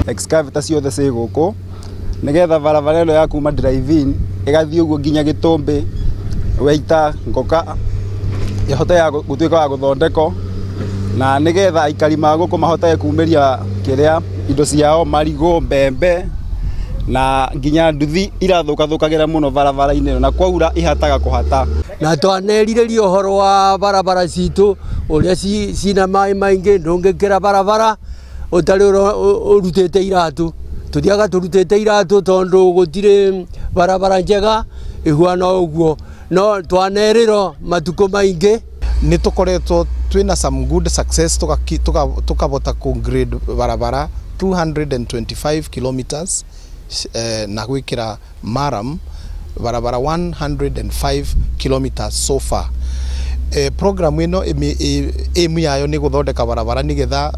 Excavator ciothe ciĩ gũkũ nĩgetha barabara ĩno ya kuma drive-in ĩgathiĩ ũguo nginya Gĩtũmbĩ, Waita, Ngoka ĩhote ya gũtuĩka ya gũthondekwo, na nĩgetha aikari ma gũkũ mahote kumĩria kĩrĩa indo ciao, marigũ, mbembe na nginya nduthi irathũkathũkagĩra mũno barabara-inĩ ĩno, na kwaura ihataga kũhata. Na twanerirĩria ũhoro wa barabara citũ ũrĩa cina maĩ maingĩ, ndũngĩkĩra barabara ũtarĩ ũrutĩte iratũ. Tũthiaga tũrutĩte iratũ tondũ gũtirĩ barabara njega ĩhuana ũguo, no twanerĩrwo matukũ maingĩ. Nĩ tũkoretwo twĩna some good success, tukavota ku grade barabara 225 kilometers na gwikira maram barabara 105 kilometers so far. Program ino aim yayo ni guthondeka barabara nigetha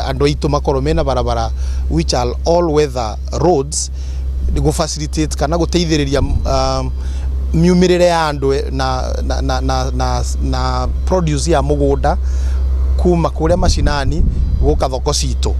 andu aitu makorwo mena barabara which are all weather roads, gu facilitate kana guteithiriria miumirire ya andu na produce ya mugunda kuma kuria macinani guka thoko citu.